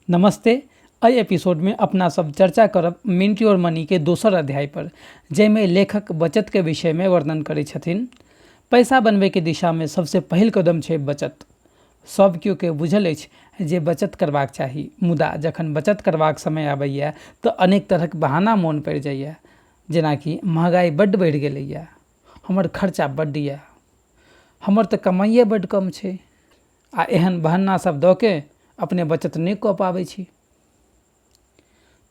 नमस्ते। एहि एपिसोडमे अपना सब चर्चा करब मिंट your money के दोसर अध्याय पर, जाहिमे लेखक बचत के विषयमे वर्णन करै छथिन। पैसा बनबैके दिशामे सबसे पहिल कदम छै बचत। सब केओ के बुझल अछि जे बचत करबाक चाही, मुदा जखन बचत करबाक समय आबैए तऽ अनेक तरहक बहाना मोन पड़ि जाइए, जेनाकि महगाइ बड्ड बढ़ि गेलैए, हमर खर्चा बड्ड यऽ, हमर तऽ कमाइए बड्ड कम छै, आ एहन बहन्ना सब दऽ के अपने बचत नहि कऽ पाबै छी।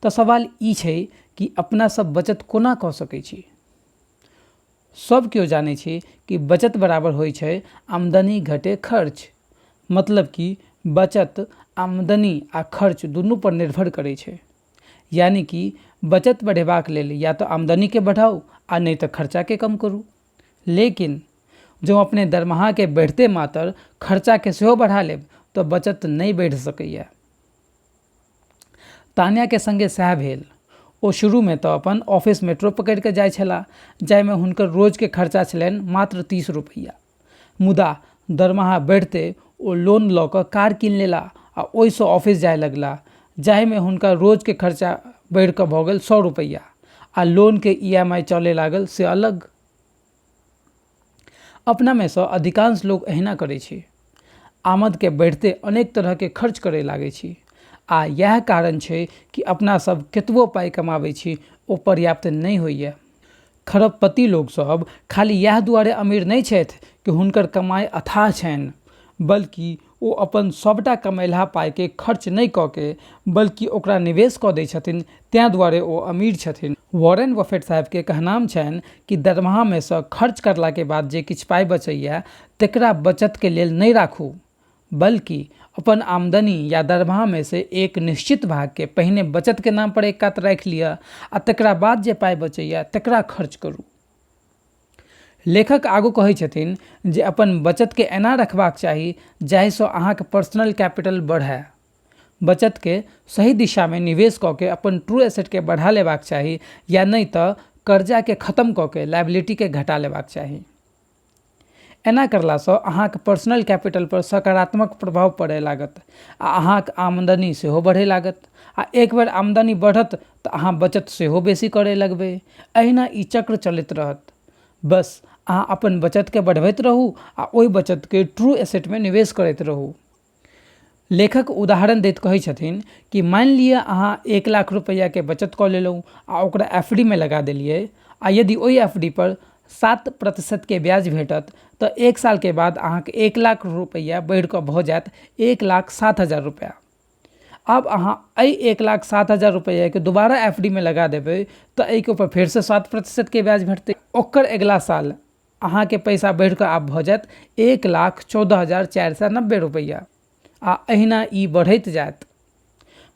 तऽ सवाल ई छै कि अपना सब बचत कोना कऽ सकै छी। सब केओ जानै छै कि बचत बराबर होइ छै आमदनी घटे खर्च, मतलब कि बचत आमदनी आ खर्च दुनू पर निर्भर करै छै। यानी कि बचत बढ़ेबाक लेल या तऽ आमदनीके बढ़ाउ आ नहि तऽ खर्चाके कम करू। लेकिन जँ अपने दरमाहाके बढ़िते मातर खर्चाके सेहो बढ़ा लेब तऽ बचत नहि बढ़ि सकैए। तान्याके सङ्गे सएह भेल। ओ शुरूमे तऽ अपन ऑफिस मेट्रो पकड़ि कऽ जाइ छलाह, जाहिमे हुनकर रोजके खर्चा छलनि मात्र 30 रुपैआ। मुदा दरमाहा बढ़िते ओ लोन लऽ कऽ कार कीन लेला आ ओहिसँ ऑफिस जाय लगला, जाहिमे हुनका रोजके खर्चा बढ़ि कऽ भऽ गेल 100 रुपैआ आ लोनके EMI चलय लागल से अलग। अपनामे सँ अधिकांश लोक एहिना करै छी। आमदके बढ़िते अनेक तरहके खर्च करय लागै छी आ इएह कारण छै कि अपना सब केतबो पाइ कमाबै छी ओ पर्याप्त नहि होइए। खरबपति लोकसभ खाली इएह दुआरे अमीर नहि छथि कि हुनकर कमाइ अथाह छनि, बल्कि ओ अपन सभटा कमेलहा पाइके खर्च नहि कऽ के बल्कि ओकरा निवेश कऽ दै छथिन, तेँ दुआरे ओ अमीर छथिन। वॉरेन बफेट साहेबके कहनाम छनि कि दरमाहामे सँ खर्च करलाके बाद जे किछु पाइ बचैए तकरा बचतके लेल नहि राखू, बल्कि अपन आमदनी या दरमाहामे से एक निश्चित भागके पहिने बचतके नाम पर एक कात राखि लिअ आ तकरा बाद जे पाइ बचैए तकरा खर्च करू। लेखक आगू कहै छथिन जे अपन बचतके एना रखबाक चाही जाहिसँ अहाँके पर्सनल कैपिटल बढ़य। बचतके सही दिशामे निवेश कऽ के अपन ट्रू एसेटके बढ़ा लेबाक चाही या नहि तऽ कर्जाके खत्म कऽ के लायबिलिटीके घटा लेबाक चाही। एना करलासँ अहाँके पर्सनल कैपिटल पर सकारात्मक प्रभाव पड़य लागत आ अहाँके आमदनी सेहो बढ़य लागत आ एक बेर आमदनी बढ़त तऽ अहाँ बचत सेहो बेसी करय लगबै। एहिना ई चक्र चलैत रहत। बस अहाँ अपन बचतके बढ़बैत रहू आ ओहि बचतके ट्रू एसेटमे निवेश करैत रहू। लेखक उदाहरण दैत कहै छथिन कि मानि लिअ अहाँ 1 लाख रुपैआके बचत कऽ लेलहुँ आ ओकरा एफ डी मे लगा देलियै आ यदि ओहि एफ डी पर 7% ब्याज भेटत तऽ 1 सालके बाद अहाँके 1 लाख रुपैआ बढ़ि कऽ भऽ जायत 1,07,000 रुपैआ। आब अहाँ एहि 1,07,000 रुपैआके दोबारा एफ डी मे लगा देबै तऽ एहिके ऊपर फेरसँ 7% ब्याज भेटतै। ओकर अगिला साल अहाँके पैसा बढ़ि कऽ आब भऽ जायत 1,14,490 रुपैआ आ एहिना ई बढ़ैत जायत।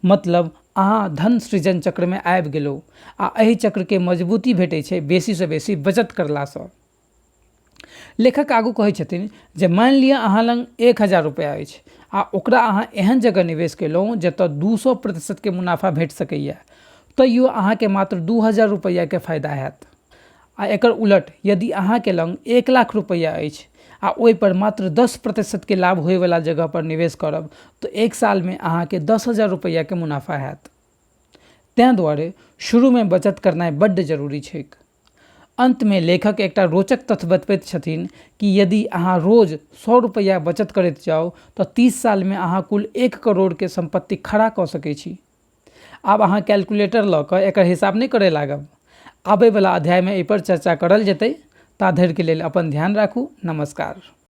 मतलब अहाँ धन सृजन चक्रमे आबि गेलहुँ आ एहि चक्रके मजबूती भेटै छै बेसीसँ बेसी बचत करलासँ। लेखक आगू कहै छथिन जे मानि लिअ अहाँ लग 1000 रुपैआ अछि आ ओकरा अहाँ एहन जगह निवेश केलहुँ जतय 200% मुनाफा भेट सकैए, तैयो अहाँके मात्र 2000 रुपैआके फायदा हैत। आ एकर उलट यदि अहाँके लग 1 लाख रुपैआ अछि आ ओहि पर मात्र 10% लाभ होइवला जगह पर निवेश करब तऽ 1 सालमे अहाँके 10,000 रुपैआके मुनाफा हैत। तेँ दुआरे शुरूमे बचत करनाइ बड्ड जरूरी छैक। अन्तमे लेखक एकटा रोचक तथ्य बतबैत छथिन कि यदि अहाँ रोज 100 रुपैआ बचत करैत जाउ तऽ 30 सालमे अहाँ कुल 1 करोड़के सम्पत्ति खड़ा कऽ सकै छी। आब अहाँ कैलकुलेटर लऽ कऽ एकर हिसाब नहि करय लागब। आबयवला अध्यायमे एहि पर चर्चा करल जेतै। ता धरिके लेल अपन ध्यान राखू। नमस्कार।